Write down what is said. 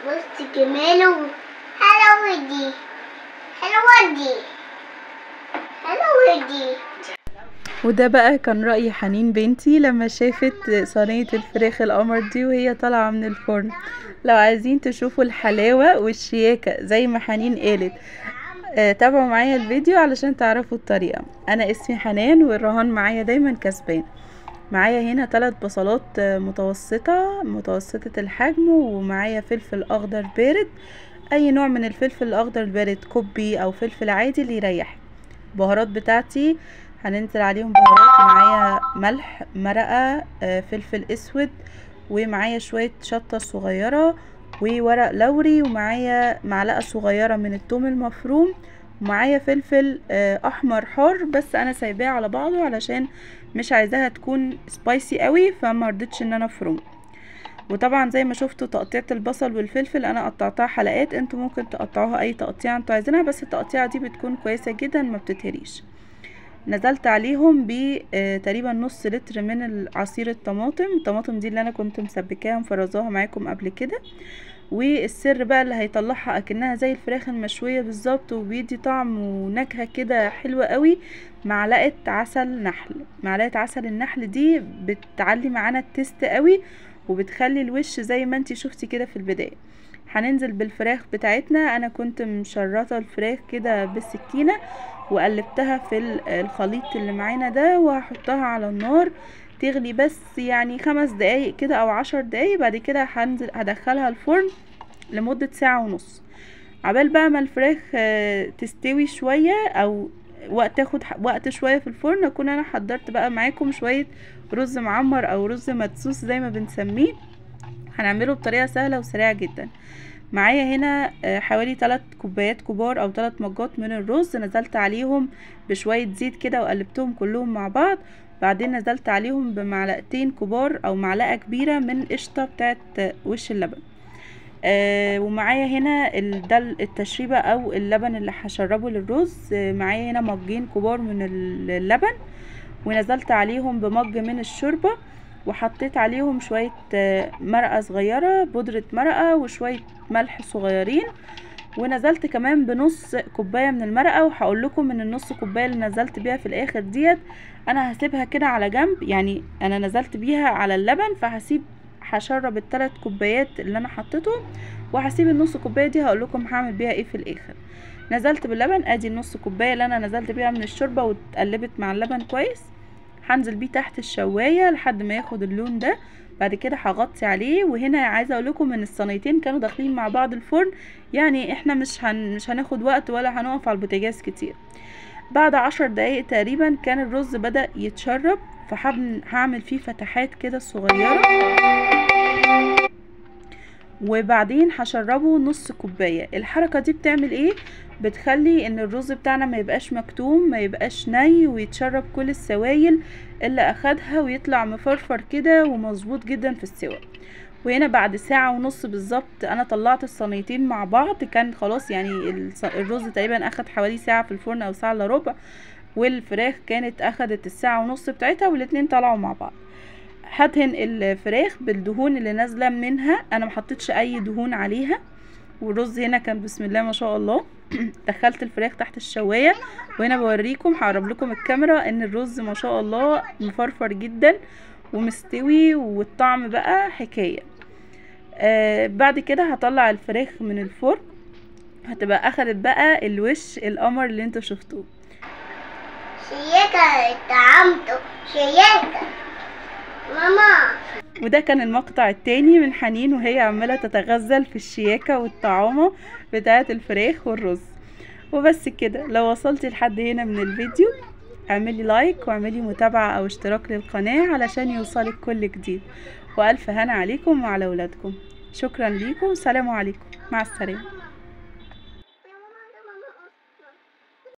بص جماله. حلوة دي، حلوة دي، حلوة دي. وده بقى كان رأي حنين بنتي لما شافت صينية الفراخ القمر دي وهي طالعة من الفرن. لو عايزين تشوفوا الحلاوة والشياكة زي ما حنين قالت، تابعوا معايا الفيديو علشان تعرفوا الطريقة. انا اسمي حنان والرهان معايا دايما كسبان. معايا هنا 3 بصلات متوسطة الحجم، ومعايا فلفل اخضر بارد، اي نوع من الفلفل الاخضر البارد، كوبي او فلفل عادي اللي يريحك. البهارات بتاعتي هننزل عليهم بهارات، معايا ملح، مرقة، فلفل اسود، ومعايا شوية شطة صغيرة وورق لوري، ومعايا معلقة صغيرة من الثوم المفروم، ومعايا فلفل احمر حار بس انا سايباه على بعضه علشان مش عايزاها تكون سبايسي قوي، فما رضيتش ان انا افرمه. وطبعا زي ما شفتوا تقطيعة البصل والفلفل انا قطعتها حلقات، انتوا ممكن تقطعوها اي تقطيعة انتوا عايزينها، بس التقطيعة دي بتكون كويسة جدا ما بتتهريش. نزلت عليهم بتقريبا نص لتر من عصير الطماطم، الطماطم دي اللي انا كنت مسبكاها ومفرزاها معاكم قبل كده. والسر بقى اللي هيطلعها اكنها زي الفراخ المشوية بالظبط وبيدي طعم ونكهة كده حلوة قوي، معلقة عسل نحل. معلقة عسل النحل دي بتعلي معانا ال taste قوي وبتخلي الوش زي ما انتي شفتي كده في البداية. هننزل بالفراخ بتاعتنا، انا كنت مشرطة الفراخ كده بالسكينة وقلبتها في الخليط اللي معانا ده، وهحطها على النار تغلي بس يعني 5 دقايق كده او 10 دقايق. بعد كده هنزل هدخلها الفرن لمدة 1.5 ساعة، عبال بقى ما الفراخ تستوي شوية او وقت تاخد وقت شوية في الفرن. اكون انا حضرت بقى معاكم شوية رز معمر او رز مدسوس زي ما بنسميه، هنعمله بطريقة سهلة وسريعة جدا. معايا هنا حوالي 3 كوبايات كبار او 3 مجات من الرز، نزلت عليهم بشوية زيت كده وقلبتهم كلهم مع بعض. بعدين نزلت عليهم بمعلقتين كبار او معلقة كبيرة من قشطة بتاعت وش اللبن. ومعايا هنا ده التشريبة او اللبن اللي هشربه للرز. معايا هنا مجين كبار من اللبن، ونزلت عليهم بمج من الشوربة، وحطيت عليهم شوية مرقة صغيرة، بودرة مرقة، وشوية ملح صغيرين، ونزلت كمان بنص كوباية من المرقة. وهقول لكم ان النص كوباية اللي نزلت بيها في الاخر ديت انا هسيبها كده على جنب، يعني انا نزلت بيها على اللبن، فهسيب هشرب ال3 كوبايات اللي انا حطيتهم، وهسيب النص كوباية دي هقول لكم هعمل بيها ايه في الاخر. نزلت باللبن، ادي النص كوباية اللي انا نزلت بيها من الشوربة واتقلبت مع اللبن كويس. هنزل بيه تحت الشوايه لحد ما ياخد اللون ده، بعد كده هغطي عليه. وهنا عايزه اقول لكم ان الصينيتين كانوا داخلين مع بعض الفرن، يعني احنا مش هناخد وقت ولا هنقف على البوتاجاز كتير. بعد 10 دقايق تقريبا كان الرز بدأ يتشرب، فهعمل فيه فتحات كده صغيرة، وبعدين هشربه نص كوباية. الحركة دي بتعمل ايه؟ بتخلي ان الرز بتاعنا ما يبقاش مكتوم، ما يبقاش ني، ويتشرب كل السوائل اللي اخدها، ويطلع مفرفر كده ومظبوط جدا في السوا. وهنا بعد 1.5 ساعة بالظبط انا طلعت الصينيتين مع بعض، كان خلاص يعني الرز تقريبا اخد حوالي ساعة في الفرن او ساعة الا ربع، والفراخ كانت اخدت 1.5 ساعة بتاعتها، والاتنين طلعوا مع بعض. هدهن الفراخ بالدهون اللي نازله منها، انا ما حطيتش اي دهون عليها. والرز هنا كان بسم الله ما شاء الله. دخلت الفراخ تحت الشوايه، وهنا بوريكم هقرب لكم الكاميرا ان الرز ما شاء الله مفرفر جدا ومستوي، والطعم بقى حكاية. بعد كده هطلع الفراخ من الفرن، هتبقى اخدت بقى الوش القمر اللي انتوا شفتوه. شياكه طعمته شياكه ماما. وده كان المقطع التاني من حنين وهي عماله تتغزل في الشياكه والطعامه بتاعه الفراخ والرز. وبس كده، لو وصلتي لحد هنا من الفيديو اعملي لايك واعملي متابعه او اشتراك للقناة علشان يوصلك كل جديد. والف هنا عليكم وعلى اولادكم. شكرا ليكم، سلام عليكم، مع السلامة.